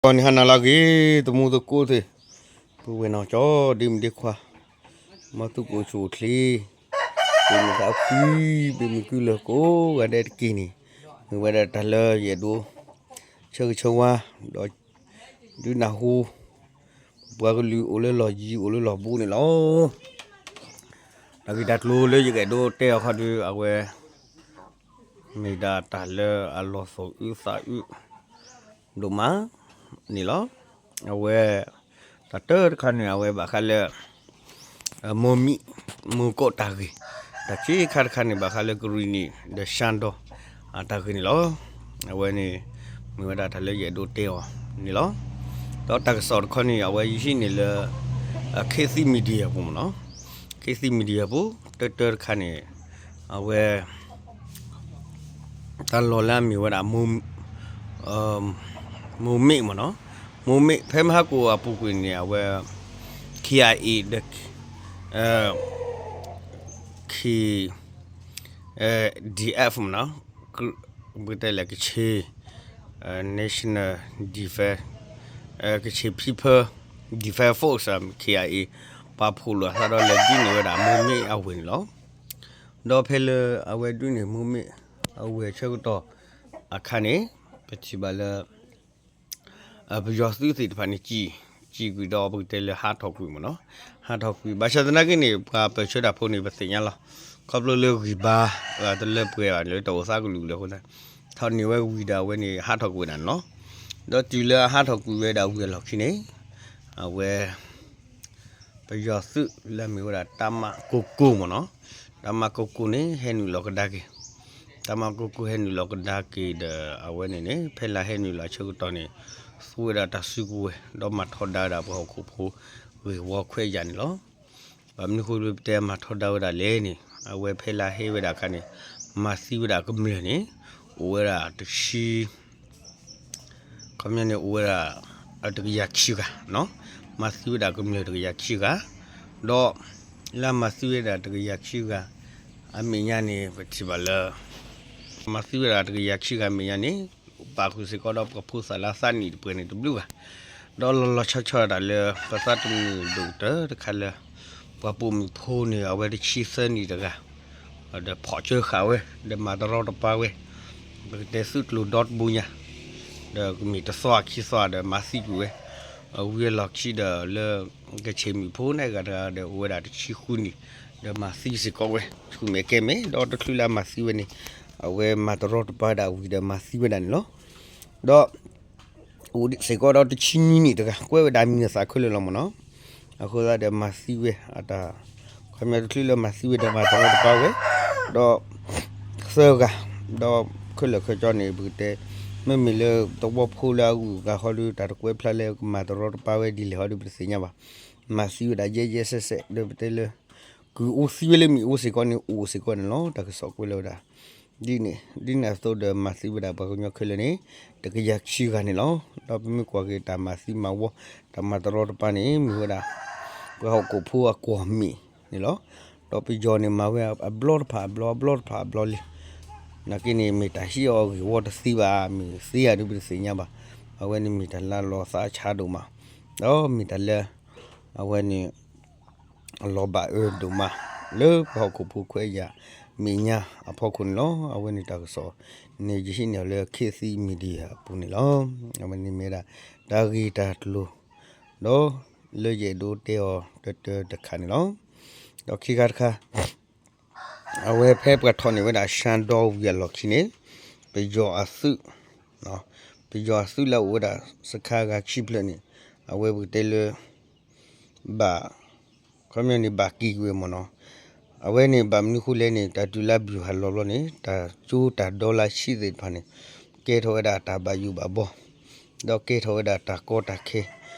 ကီန့ၣ်ဟါနၤလၢအဂ့ၤ သမူသကိးသ့ၣ်, ပုၢ်ဝဲၢ်နီၢ်ကၠီ ဒ့မုၣ်ဒ့ခွါ, မ်သုကအိၣ်ဆူၣ်အိၣ်ချ့, ပမ့ၢ်သးဖှံ, ပမ့ၢ်ကုၢ်လၢကိးဂၤဒဲးတက့ၢ်န့ၣ်, မ့ၢ်ဝဲဒၣ်တၢ်လၢယအဲၣ်ဒိး ဆၢဂ့ၤဆၢဝါ, ဒီး ဒုးနၢ်ဟူ ပပှၤကလုာ်အိၣ်လၢလီၢ်ယံၤ အိၣ်လၢလီၢ်ဘူးန့ၣ်လီၤ. တၢ်ဂ့ၢ်တၢ်ကျိၤလၢယကအဲၣ်ဒိးတဲအီၤခီဒီး အဝဲ မ့ၢ်ဒၣ်တၢ်လၢအလီၤသိၣ်အုးသးအုး ဒိၣ်မးန့ၣ်လီၤ. အဝဲ တၢ်တၢတခါန့ၣ် အဝဲဘၣ်ဃးလၢ မိၢ်မံၣ် မိၢ်ကီးတၢ်ဂ့ၢ်, တၢ်ခံခါတခါန့ၣ် ဘၣ်ဃးလၢကရံၣ်နံၣ် ဒီးရှါဒီး တၢ်ဂ့ၢ်န့ၣ်လီၤ. အဝဲန့ၣ် မ့ၢ်ဝဲဒၣ်တၢ်လၢယအဲၣ်ဒိးတဲအီၤန့ၣ်လီၤ. ဒီးတၢ်ကစီၣ်တခီန့ၣ် အဝဲယဟံးန့ၢ်လၢ ခေတ်သစ် Media ပူၤမ့ၢ်နီၤ, ခေတ်သစ် Media ပူၤ တၢတၢတခါန့ၣ် အဝဲ တၢ်လီၢ်လၢအမ့ၢ်ဝဲဒၣ် မိၢ်မ့ၣ်မ့ၢ်နီၤ, မိၢ်မ့ၣ် ဖဲမဟါကိၣ်အပူၤကွံာ်န့ၣ် အဝဲ K I A ဒီး K D F မ့ၢ်နီၤ, ပကတဲလၢကချ့ၣ် National Defense, ကချ့ၣ် People Defense Force K I A ပာ်ဖှိၣ်လိာ်အသးဒီးလဲၤဒုးန့ၢ်ဝဲဒၣ်မိၢ်မ့ၣ်အဝ့ၢ်န့ၣ်လီၤ. ဒီးဖဲလၢအဝဲဒုးန့ၢ်မိၢ်မ့ၣ်အဝ့ၢ်အဆၢကတီၢ်အခါန့ၣ် ပထံၣ်ဘၣ်လၢ ပယီၤသုးသ့ၣ်တဖၣ်န့ၣ် စံၣ် စံၣ်ကွံာ်ဒီးပကတဲလၢဟးထီၣ်ကွံာ်မ့ၢ်နီၤ, ဟးထီၣ်ကွံာ် ဘၣ်ဆၣ်သနာ်က့န့ၣ် ပှၤပၢၢ်ဆၢတၢ်ဖိန့ၣ် ပသ့ၣ်ညါလီၤ. ခီဖျိလၢဂံၢ်ဘါ တလၢပှဲၤဘၣ်လၢတၢ်အိၣ်သးကလုာ်လၢအဃိသတး ထီၣ်န့ၢ်ဝဲဝံၤဒီးအဝဲန့ၣ် ဟးထီၣ်ကွံာ်ဝဲဒၣ်န့ၣ်လီၤ. ဒီးတုၤလၢအဟးထီၣ်ကွံာ်ဝဲဒၣ်ဝံၤအလီၢ်ခံန့ၣ် အဝဲ ပယီၤသုးလၢအမ့ၢ်ဝဲဒၣ် တပ်မ ကိုးကိုး မ့ၢ်နီၤ, တပ်မ ကိုးကိုး န့ၣ် ဟဲနုာ်လီၤကဒါက့ၤ, တပ်မ ကိုးကိုး ဟဲနုာ်လီၤကဒါက့ၤဒီး အဝဲန့ၣ်န့ၣ် ဖဲလၢဟဲနုာ်လီၤအဆၢကတီၢ်န့ၣ် သူဝဲဒၣ်တၢ်စုကဝဲၤ ဒီးမၤထီဒါဝဲဒၣ်ပှၤဟီၣ်ခိၣ်ဖိ ဂ့ၢ်ဝီခွဲးယာ်န့ၣ်လီၤ. ဘၣ်မနုၤဃိလၢပတဲမၤထီဒါဝဲဒၣ်လဲၣ်န့ၣ် အဝဲဖဲလၢဟဲဝဲဒၣ်အခါန့ၣ် မၤသံဝဲဒၣ်ကမျၢၢ်န့ၣ် အိၣ်ဝဲဒၣ်တဆံ ခီပညီန့ၣ် အိၣ်ဝဲဒၣ် တကယၤခံဂၤ, မၤသံဝဲဒၣ်ကမျၢၢ်တကယၤခံဂၤ, ဒီး လၢမၤသံဝဲဒၣ်တကယၤခံဂၤ အမဲာ်ညါန့ၣ် ပထံၣ်ဘၣ်လၢ မၤသံဝဲဒၣ်တကယၤခံဂၤအမဲာ်ညါန့ၣ် ပာ်ဃုာ်စ့ၢ်ကီးဒီးပှၤဖိသၣ်လၢအသးနံၣ်တပှဲၤန့ၣ်တဘျုးဂၤ, ဒီးလီၤလီၤဆီဆီဒၣ်တၢ်လၢ ပသးတမုာ်ဒိၣ်ကတၢၢ်တခါလၢ ပှၤပိာ်မုၣ်ဖိန့ၣ် အဝဲတဆံသၢနံၣ်တဂၤ ဒီးဖီၣ်စၢဃာ်ဝဲ ဒီးမၤတရီတပါဝဲ, ပကတဲသုးကျိၤဒီတဘိညါ, ဒီးကမ့ၢ်တသီခံသီဒီးမၤသံကွံာ်ဝဲ, ဝံၤအလီၢ်ခံဒီးလၢ ကဆ့ၣ်မုၣ်ဖိန့ၣ်ဂၤတဂၤဒီး အိၣ်ဝဲဒၣ်တဆံဃုနံၣ်, ဒီးမၤသံစ့ၢ်ကီးဝဲ ဆူၣ်မဲာ်ကဲမဲာ်, ဒီးတချုးလၢအမၤသံဝဲန့ၣ် အဝဲမၤတရီတပါဝဲဒၣ်ဝံၤဒီးမၤသံဝဲဒၣ်န့ၣ်လီၤ. ဒီး အိၣ်စ့ၢ်ကီးဒီးတဆံနွံနံၣ်တဂၤ ကွဲးဝဲဒၣ်မံၤအသးခဲလၢာ်လီၤမ့ၢ်နီၤ, အဃိသတးဒီးမၤသံဝဲအတၢ် ခီပညီတချုးလၢမၤသံဝဲဒီးမၤတရီတပါဝဲ, ဒီး သၢဂၤ, ဒီးခဲလၢာ်ခဲဆ့န့ၣ် ပကတဲ မ့မ့ၢ်လၢသဝီဖိလၢအဂုၤအဂၤဃီဒီး တၢ်တကွဲးဖျါလၢကမၤတရီတပါဝဲဒ်လဲၣ်ဃီဒီး ပတသ့ၣ်ညါဘၣ်. မၤသံဝဲဒၣ်ယဲၢ်ယဲၢ်စဲးစဲး ဒီးပတဲလၢ ကုၢ်အိၣ်သံဝဲလၢမ့ၣ်အူစ့ၢ်ကီးန့ၣ် အိၣ်စ့ၢ်ကီးန့ၣ်လီၤ. တၢ်ကစီၣ်ကွဲးလၢဝဲဒၣ် ဒ်န့ၣ် ဒ်န့ၣ်အသိးဒီးမၤသံဝဲဒၣ်ပှၤကညီခဲလၢာ်န့ၣ် တကယၤခံဂၤန့ၣ်လီၤ. ဒီးပမ့ၢ်ကွၢ်က့ၤတၢ်မၤသံမၤဝီ တၢ်မၤတရီတပါန့ၣ် မ့ၢ်ဝဲဒၣ် ပှၤဟီၣ်ခိၣ်ဖိအကွီၢ်မ့ၣ်န့ၣ်လီၤ. ဒီးပယီၤန့ၣ်မၤဝဲအဘျီတဖၣ်အဘျီ အဘျီတဖၣ်အဘျီလံ. နာ်က့န့ၣ် မ့ၢ်တၢ်ဟံးအီၤဂ့ၢ်ဝီတသ့ဘၣ် မ့ၢ်သ့ဧါဒုးပတသ့ၣ်ညါဘၣ်. အဝဲန့ၣ်မ့ၢ်တၢ်လၢအလီၤသးအဆါဒိၣ်မး ဒီးမ့ၢ်တၢ်လၢ အဝဲန့ၣ် အလီၤဘၣ်အၢဒိၣ်မး လၢပှၤဟီၣ်ခိၣ်ဖိခွဲးယာ်မဲာ်ညါအဖီခိၣ်န့ၣ်လီၤ. အဝဲန့ၣ်တၢ်ကစီၣ်န့ၣ် ယဟံးန့ၢ်အီၤလၢ ခေတ်သစ် Media အပူၤန့ၣ်လီၤ. အဝဲန့ၣ်မ့ၢ်ဝဲဒၣ် တၢ်ဂ့ၢ်တၢ်ကျိၤ ဒီးလၢယအဲၣ်ဒိးတဲအီၤတၢတၢတခါန့ၣ်လီၤ. ဒီးခံခါတခါ အဝဲဖဲပှၤထီၣ်န့ၢ်ဝဲဒၣ်ရှါဒီဝံၤအလီၢ်ခံန့ၣ် ပယီၤအသုး ပယီၤအသုးလၢအအိၣ်ဝဲဒၣ်စခါဂၤခံဖျၢၣ်န့ၣ် အဝဲပကတဲလၢ ဘၣ် ခီပညီန့ၣ် ဘၣ်က့ၤကွံာ်ဝဲမ့ၢ်နီၤ. အဝဲန့ၣ် ဘၣ်မနုၤဃိလဲၣ်န့ၣ် တၢ်တုၤလၢဘျုးဟးလီၤဘျီန့ၣ် တၢ်ကၠိတၢ်ဒီလၢဆံသ့ၣ်တဖၣ်န့ၣ် ကဲထီၣ်ဝဲဒၣ်တၢ်ဘၣ်ယိၣ်ဘၣ်ဘီ ဒီးကဲထီၣ်ဝဲဒၣ်တၢ်ကီတၢ်ခဲ ဒီး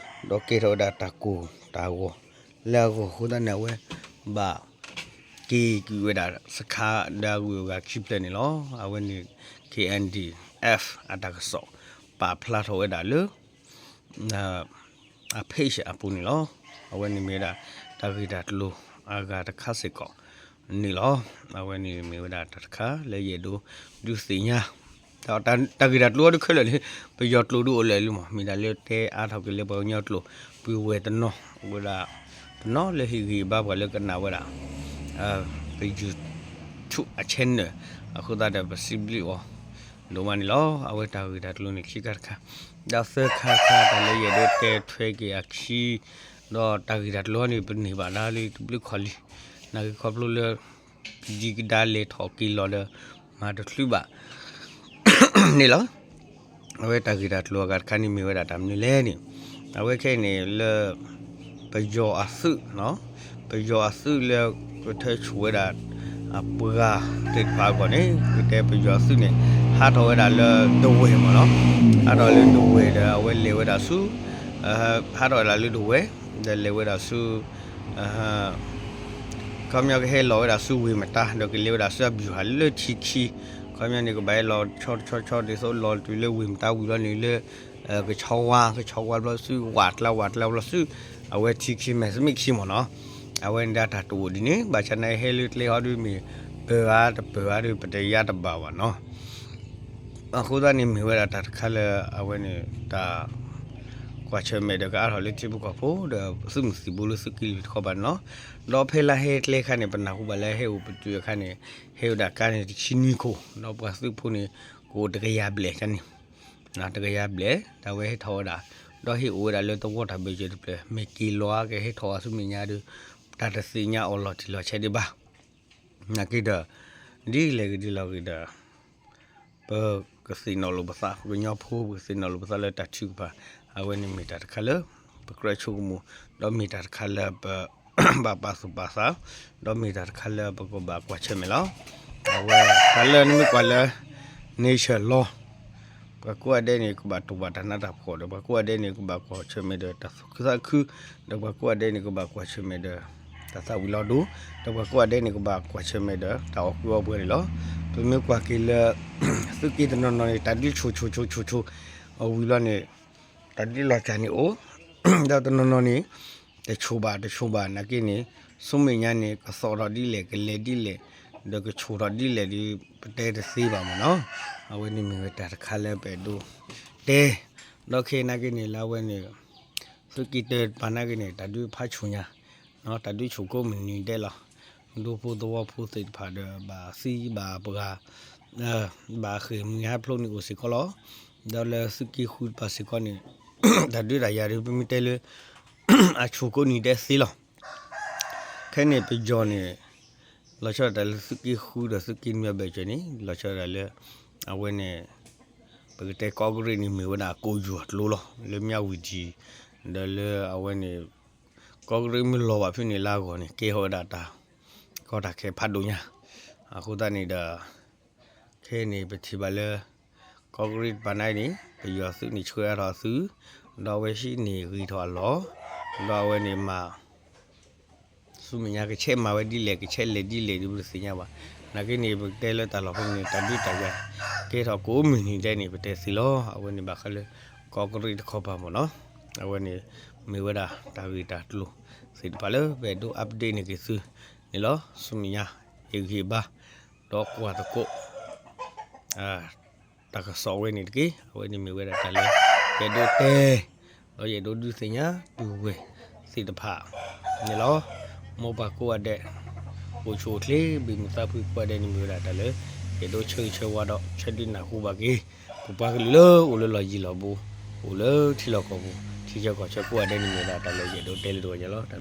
ကဲထီၣ်ဝဲဒၣ်တၢ်ကိၢ်တၢ်ဂီၤ လၢအဂီၢ်အဃိသတးန့ၣ် အဝဲ ဘၣ် က့ၤကွံာ်ဝဲဒၣ်စခါဒီးအဂုၤအဂၤခံဖျၢၣ်န့ၣ်လီၤ. အဝဲန့ၣ် K N D F အတၢ်ကစီၣ် ပာ်ဖျါထီၣ်ဝဲဒၣ်လၢ အ page အပူၤန့ၣ်လီၤ. အဝဲန့ၣ်မ့ၢ်ဝဲဒၣ် တၢ်ဂ့ၢ်တၢ်ကျိၤအဂၤတခါစ့ၢ်ကီးန့ၣ်လီၤ. အဝဲန့ၣ်မ့ၢ်ဝဲဒၣ်တၢ်တခါလၢယအဲၣ်ဒိးဒုးသ့ၣ်ညါ တၢ်ဂ့ၢ်တၢ်ကျိၤအီၤဒုးခဲလၢာ်လံ, ပယီၤကျိာ်ဒုးအိၣ်လၢာ်လံမး, မ့ၢ်ဒၣ်လၢတဲအါထီၣ်က့ၤလၢပှၤကညီကျိာ်, ပှၤဝဲတနီၤ, ဝဲဒၣ်တနီၤလၢဟ့ၣ်ဂံၢ်ဘါပှၤလၢကနၣ်ဝဲဒၣ် ပ YouTube အ channel အဃိသတးဒီး ပစံးဘျုးအီၤဒိၣ်မးန့ၣ်လီၤ. အဝဲတၢ်ဂ့ၢ်တၢ်ကျိၤန့ၣ်ခံခါတခါ, ဒီးသၢခါတခါ တၢ်လၢယအဲၣ်ဒိးတဲထွဲက့ၤအခံ, ဒီးတၢ်ဂ့ၢ်တၢ်ကျိၤန့ၣ် ပန့ၢ်ဘၣ်ဒၣ်လၢတဘျုးခီၣ်လံ, နာ်က့ခီဖျိလၢ ကဒံကဒါလဲၤထီၣ်က့ၤလီၤဒီး မၤတချုးဘၣ် န့ၣ်လီၤ. အဝဲတၢ်ဂ့ၢ်တၢ်ကျိၤအဂၤတခါန့ၣ် မ့ၢ်ဝဲဒၣ်တၢ်မနုၤလဲၣ်န့ၣ်, အဝဲခဲအံၤန့ၣ်လၢ ပယီၤအသုး, ပယီၤအသုးလၢကထၢဆိၣ်ဝဲဒၣ် အပှၤသ့ၣ်တဖၣ်အဂီၢ်န့ၣ် ပကတဲပယီၤအသုးန့ၣ် ဟးထီၣ်ဝဲဒၣ်လၢဒဝဲၢ်မးနီၤ, ဟးထီၣ်လၢဒဝဲၢ်ဒီး အဝဲလဲၤဝဲဒၣ်ဆူ ဟးထီၣ်ဝဲဒၣ်လၢဒဝဲၢ် ဒီးလဲၤဝဲဒၣ်ဆူ ခီပညီကဟဲလီၤဝဲဒၣ်ဆူဝ့ၢ်မတၤ ဒီးကလဲၤဝဲဒၣ်ဆူအဘူၣ်ဟးလၢထံခံ, ခီပညီန့ၣ် ကဘၣ်ဟဲလီၤဆီဆီဆီ ဒ်သိးလီၤတုၤလၢဝ့ၢ်မတၤဝံၤလီၤန့ၣ်လၢ ကဆီဝါ, ကဆီဝါဘျီဆူ ဝးကျါဝးကျါဘျီဆူ အဝဲထံခံမဲာ်သမ့ၢ်ခံမ့ၢ်နီၤ, အဝဲန့ၣ်ဒၣ်တၢ်တအိၣ်ဒ်န့ၣ် ဘၣ်ဆၣ်နာ်က့ဟဲလၢကျဲဟီဒုးမ့ၢ် ပၢၤဧါတပၢၤဧါဒုး ပတယါတဘၣ်ဘၣ်နီၤ. အဃိသတးန့ၣ်မ့ၢ်ဝဲဒၣ်တၢ်တခါလၢအဝဲန့ၣ် တၢ် ကွၢ်ဆၢၣ်မဲာ်ဒီးကအါထီၣ်လၢထံဖိကီၢ်ဖိ ဒီးသုးမုၢ်သံၣ်ဘိလၢသုးက့လွံၢ်တခီပၤန့ၣ်လီၤ. ဒီးဖဲလါဟဲကျဲခါန့ၣ် ပနၢ်ဟူဘၣ်လၢဟဲအိၣ်ပတုာ်အခါန့ၣ် ဟဲဝဲဒၣ်ကါန့ၣ်တဆံနွံခိၣ် ဒီးပှၤသုးဖိန့ၣ် ကအိၣ်တကယၤဘျဲၣ်န့ၣ်, တကယၤဘျဲၣ် တၢ်ဝဲဟဲထီၣ်ဝဲဒၣ်, ဒီးဟဲအိၣ်ဝဲဒၣ်လၢသဝီတၢ်ဘၢၣ်စၢၤတဖျၢၣ် မ့ၢ်က့ၤလီၤကဟဲထီၣ်ဝဲဆူမဲာ်ညါဒီး တၢ်တသ့ၣ်ညါအီၤလီၤတံၢ်လီၤဆဲးဒံးဘၣ်. နာ်က့ဒီး ဒ်လဲၣ်ဂ့ၤဒ်လဲၣ်ဂ့ၤဒီး ပကသ့ၣ်နီၣ်လိာ်ပသး ပကညီဖိ ပကသ့ၣ်နီၣ်လိာ်ပသးလၢတၢ်ထုကဖၣ် အဝဲန့ၣ်မ့ၢ်တၢ်တခါလၢ ပကြၢးဆိကမိၣ်, ဒီးမ့ၢ်တၢ်တခါလၢပ ဘၣ်ပာ်သူၣ်ပာ်သး, ဒီးမ့ၢ်တၢ်တခါလၢပကဘၣ်ကွၢ်ဆၢၣ်မဲာ်လီၤ. အဝဲ တၢ်လၢနမ့ၢ်ကွၢ်လၢ nature law ပှၤကိးဂၤဒဲးန့ၣ် ကဘၣ်တိၢ်ဘၣ်တၢ်နးတၢ်ဖှီၣ်ဒီး ပှၤကိးဂၤဒဲးန့ၣ် ကဘၣ်ကွၢ်ဆၢၣ်မဲာ်ဒီးတၢ်သူၣ်ခုသးခု, ဒီးပှၤကိးဂၤဒဲးန့ၣ် ကဘၣ်ကွၢ်ဆၢၣ်မဲာ်ဒီး တၢ်သၣ်ဝံၤလီၤဒိ, ဒီးပှၤကိးဂၤဒဲးန့ၣ် ကဘၣ်ကွၢ်ဆၢၣ်မဲာ်ဒီး တၢ်အီၣ်ကုအီပှဲၤန့ၣ်လီၤ. ပမ့ၢ်ကွၢ်က့ၤလၢ သုးက့တနီၤနီၤန့ၣ် တၢ်ဒုးဆိၣ်ဆိၣ်ဆိၣ်ဆိၣ်ဆိၣ် အဝံၤလီၤန့ၣ် တၢ်ဒုးလီၤစၢ်န့ၣ်အိၣ်, ဒီးတနီၤနီၤန့ၣ် တဆိၣ်ဘၣ်တဆိၣ်ဘၣ်နာ်က့န့ၣ် ဆူမဲာ်ညါန့ၣ် ကသီၣ်ထီၣ်ဒ်လဲၣ် ကလဲၤဒ်လဲၣ် ဒီးကဆိၣ်ထီၣ်ဒ်လဲၣ်ဒီး ပတဲတသ့ဘၣ်မ့ၢ်နီၤ. အဝဲန့ၣ်မ့ၢ်ဝဲတၢ်တခါလၢပအဲၣ်ဒိးတဲ, ဒီးခဲအံၤနာ်က့န့ၣ် လၢအဝဲန့ၣ် သုးက့တၢ်တဖၣ်နာ်က့န့ၣ် တၢ်ဒုးဖးဆူၣ်ညါ, တၢ်ဒုးဆိၣ်ကိးမုၢ်နံၤဒဲးလီၤ. ဒူဖိသဝီဖိသ့ၣ်တဖၣ်ဒီး ဘၣ်သံဘၣ်ပှၢ် ဘၣ်ဃ့ၢ်မှံဟးဖျိးန့ၣ်အိၣ်စ့ၢ်ကီးလီၤ. ဒီးလၢသုးက့ဃုတဖၣ်စ့ၢ်ကီးန့ၣ် တၢ်ဒုးတၢ်ယၤဒီး ပမ့ၢ်တဲလၢ အဆိၣ်ကိးနံၤဒဲးသ့လီၤ. ခဲန့ၣ်ပယီၤန့ၣ် လီၤဆီဒၣ်တၢ်လၢသုးက့ဃုဒီးသုးက့နွံအဘၢၣ်စၢၤန့ၣ် လီၤဆီဒၣ်တၢ်လၢ အဝဲန့ၣ် ပကတဲကီၢ်ကရ့ၣ်န့ၣ် မ့ၢ်ဝဲဒၣ်ကိးယူၤအကျိလီၤ. လၢမၠၣ်ဝတံၤ ဒီးလၢအဝဲန့ၣ် ကီၢ်ကရ့ၣ်မ့ၢ်လီၤဘၣ်ဖဲန့ၣ်လၢအဂီၢ်န့ၣ် ကဲထီၣ်ဝဲဒၣ်တၢ်ကီတၢ်ခဲဖးဒိၣ်ညါ. အဃိသတးန့ၣ်ဒီး ခဲအံၤန့ၣ် ပထံၣ်ဘၣ်လၢ ကီၢ်ကရ့ၣ်တဖၣ်နာ်က့န့ၣ် ပယီၤသုးန့ၣ်ဆှၢအါထီၣ်အသုး, ဒီးအဝဲဟံးန့ၢ်ဂ့ၤထီၣ်အလီၢ်, ဒီးအဝဲန့ၣ်မၤ ဆူမဲာ်ညါကဆဲးမၤဝဲဒ်လဲၣ် ကဆဲးလဲၤဒ်လဲၣ်ဒီးပတသ့ၣ်ညါဘၣ်. နာ်က့န့ၣ် ပကတဲလၢတၢ်လီၢ်ဖဲန့ၣ် တၢ်ဒုးတၢ်ယၤ ကဲထီၣ်ကိးမုၢ်နံၤဒဲးန့ၣ် ပတဲသ့လီၤ. အဝဲန့ၣ်ဘၣ်ဃးလၢ ကီၢ်ကရ့ၣ်တခီပၤမ့ၢ်နီၤ. အဝဲန့ၣ် မ့ၢ်ဝဲဒၣ်တၢ်ဂ့ၢ်တၢ်ကျိၤသ့ၣ်တဖၣ်လၢပအဲၣ်ဒိး update န့ၢ်က့ၤသုန့ၣ်လီၤ. ဆူမဲာ်ညါ ဟ့ၣ်ဂံၢ်ဘါ ဒီးကွၢ်သကိး တၢ်ကစီၣ်ဝဲန့ၣ်တက့ၢ်. အဝဲန့ၣ်မ့ၢ်ဝဲဒၣ်တၢ်လၢ ယအဲၣ်ဒိးတဲ ဒီးယအဲၣ်ဒိးဒုးသ့ၣ်ညါပုၢ်ဝဲၢ်သ့ၣ်တဖၣ်န့ၣ်လီၤ. မိၢ်ပၢ်ကိးဂၤဒဲး အိၣ်ဆူၣ်အိၣ်ချ့ ဘၣ်မုာ်သးဖှံကိးဂၤဒဲးန့ၣ် မ့ၢ်ဝဲဒၣ်တၢ်လၢ ယအဲၣ်ဒိးဆၢဂ့ၤဆၢဝါဒီး ဆၢဒုးနၢ်ဟူဘၣ်က့ၤ ပပှၤကလုာ်လၢအိၣ်လၢလီၢ်ယံၤလီၢ်ဘူး အိၣ်လၢထံလီၢ်ကီၢ်ပူၤ ထံဆၢကီၢ်ဆၢကိးဂၤဒဲးန့ၣ် မ့ၢ်ဝဲဒၣ်တၢ်လၢယအဲၣ်ဒိးတဲလၢတဂီၢ်ညါလီၤ.